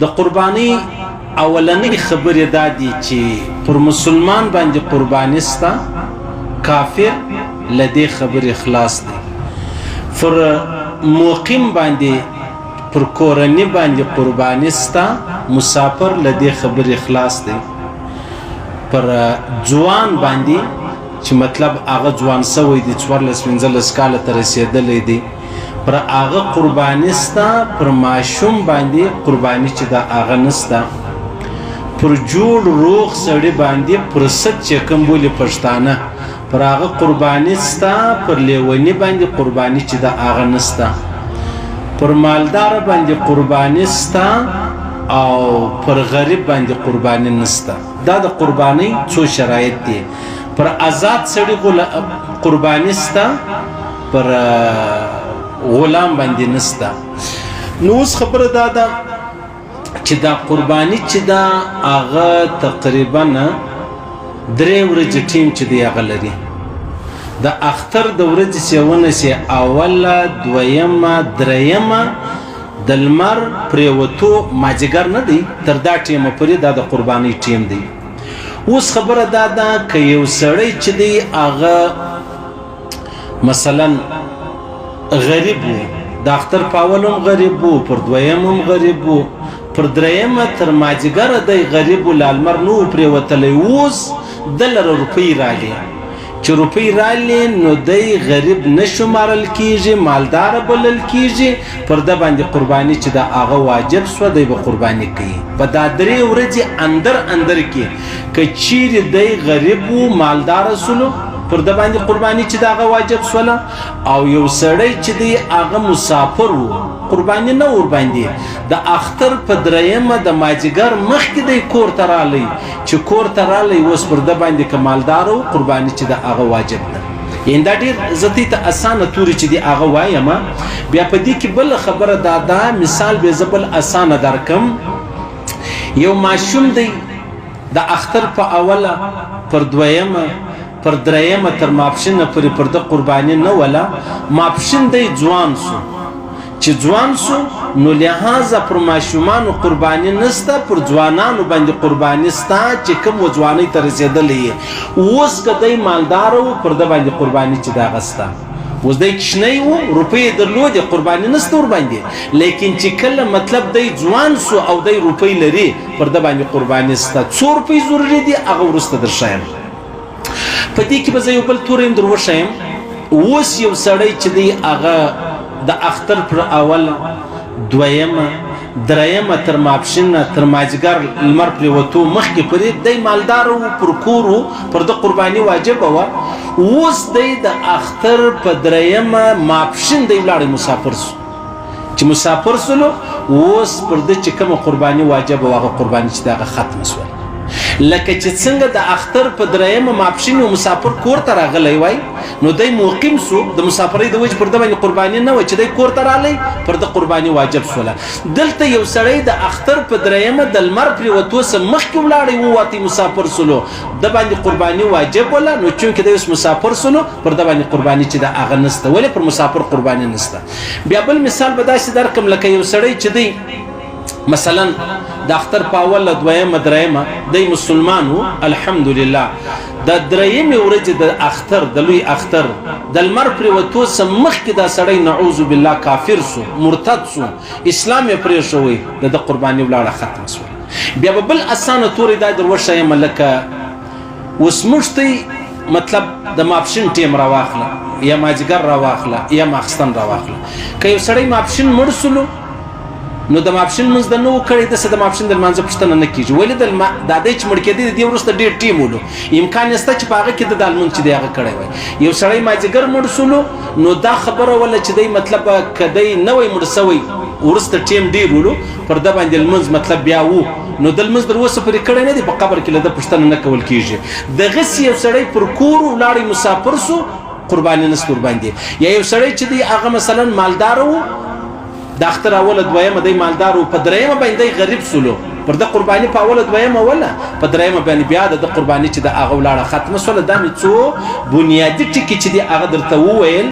د قرباني اولنۍ خبرې دا دي چې پر مسلمان باندې قرباني سته، کافر له دې خبرې خلاص دی. پر مقیم باندې، پر کورني باندې قرباني سته، مسافر له دې خبرې خلاص دی. پر ځوان باندې چې مطلب هغه ځوان سوی دی، 14 15 کاله ته رسېدلی دی، پر هغه قرباني سته. پر ماشوم باندې قرباني چې دا هغه نسته. پر جوړ روغ سړي باندې پر ست چې کوم بولي پښتانه، پر هغه قرباني سته. پر لیوني باندې قرباني چې دا هغه نسته. پر مالدار باندې قرباني سته او پر غریب باندې قرباني نسته. دا د قرباني څو شرایط دي. پر آزاد سړي قرباني سته، پر غلام باندې نسته. نو اوس خبره دا ده چې دا قرباني چې دا هغه تقریبا 3 ورځې ټیم چې دی هغه لري. د اختر د ورځې چې ونیسي، اوله، دویمه، درېیمه، د لمر پرېوتو مازدیګر نه دی، تر دا ټیمه پورې دا د قربانۍ ټیم دی. اوس خبره دا ده که یو سړی چې دی هغه مثلا غریب و، د اختر په اول هم غریب و، پر دویم هم غریب و، پر درېیمه تر مازدیګره دی غریب و، لا لمر نه و پرېوتلی. اوس ده لره روپۍ رالې، چې روپۍ رالې نو دی غریب نه شمارل کېږي، مالدار بلل کېږي. پر ده باندې قرباني چې د هغه واجب سوه، دی به قرباني کوي. په دا 3 ورځې اندر اندر کې که چیرې دی غریب و مالدار سولو، پر ده باندې قرباني چې د هغه واجب سوله. او یو سړی چې دی هغه مسافر و، قرباني نه ورباندې، د اختر په درېیمه د مازدیګر مخکې دی کور ته رالی، چې کور ته رالی اوس پر ده باندې که مالدار و قرباني چې د هغه واجب ده. یعنی دا ډېر زه ته اسانه توري چې دی هغه وایم. بیا په دې کې بله خبره دا ده، مثال به زه بل اسانه درکم. یو ماشوم دی د اختر په اوله، پر دویمه، پر درېیمه تر ماپښینه پورې پر ده قرباني نه وله. ماپښین دی ځوان سو، چې ځوان سو نو لهذا پر ماشومانو قرباني نسته، پر ځوانانو باندې قرباني سته چې کوم و ځوانۍ ته رسېدلی یې. اوس که دی مالدار و، پر ده باندې قرباني چې دغه سته. اوس دی کوچنی و، روپۍ یې درلودې، قرباني نسته ورباندې. لیکن چې کله مطلب دی ځوان سو او دی روپۍ لري، پر ده باندې قرباني سته. څو روپۍ ضروري دي هغه وروسته درښایم. په دې کې به زه یو بل توری هم در وښایم. اوس یو سړی چې دی هغه د اختر پر اوله، دویمه، درېیمه تر ماپښینه تر مازدیګر لمر پرېوتو مخکې پورې دی مالدار و، پر کور و، پر ده قرباني واجبه وه. اوس دی د اختر په درېیمه ماپښین دی ولاړی مسافر سو، چې مسافر سولو اوس پر ده چې کومه قرباني واجبه وه هغه قرباني چې د هغه ختمه سوله. لکه چې څنګه د اختر په درېیمه ماپښین یو مسافر کور ته راغلی وای، نو دی مقیم سو، د مسافرۍ د وجې پر ده باندې قرباني نه وه، چې دی کور ته راغلی پر ده قرباني واجب سوله. دلته یو سړی د اختر په درېیمه د لمر پرېوتو څخه مخکې ولاړی ووتی مسافر سولو، ده باندې قرباني واجب وله. نو چونکې دی اوس مسافر سولو، پر ده باندې قرباني چې د هغه نسته. ولې پر مسافر قرباني نسته؟ بیا بل مثال به داسې درکم، لکه یو سړی چې دی مثلا د اختر په اوله، دویمه، درېیمه دی مسلمان و، الحمدلله، د درېیمې ورځې د اختر، د لوی اختر د لمر پرېوتو څخه مخکې دا سړی نعوذ بالله کافر سو، مرتد سو، اسلام یې پرېښوی، د ده قرباني ولاړه ختمه سوه. بیا به بل اسانه توری دا در وښایم، لکه اوس موږ ته مطلب د ماپښین ټیم راواخله، یا مازدیګر راواخله، یا ماخستن راواخله. که یو سړی ماپښین مړ سولو، نو د ماپښین لمونځ د نه و کړی، داسې د ماپښین د لمانځه پوښتنه نه کېږي. ولې دا دی چې مړ کېدی د دې وروسته ډېر ټیم ولو، امکان یې سته چې په هغه کې د لمونځ چې دی هغه کړی وای. یو سړی مازدیګر مړ سولو، نو دا خبره وله چې دی مطلب که دی نه وای مړ سوی، وروسته ټیم ډېر ولو، پر ده باندې لمونځ مطلب بیا و، نو د لمونځ تر اوسه پورې کړی نه دی، په قبر کې له ده پوښتنه نه کول کېږي. دغسې یو سړی پر کور ولاړی مسافر سو، قرباني نسته ورباندې. یا یو سړی چې دی هغه مثلا مالدار و، د اختر اوله، دویمه دی مالدار و، په درېیمه باندې دی غریب سولو، پر ده قرباني په اوله، دویمه وله، په درېیمه باندې بیا د ده قرباني چې د هغه ولاړه ختمه سوله. دا مې څو بنیادي ټکي چې دی هغه درته وویل.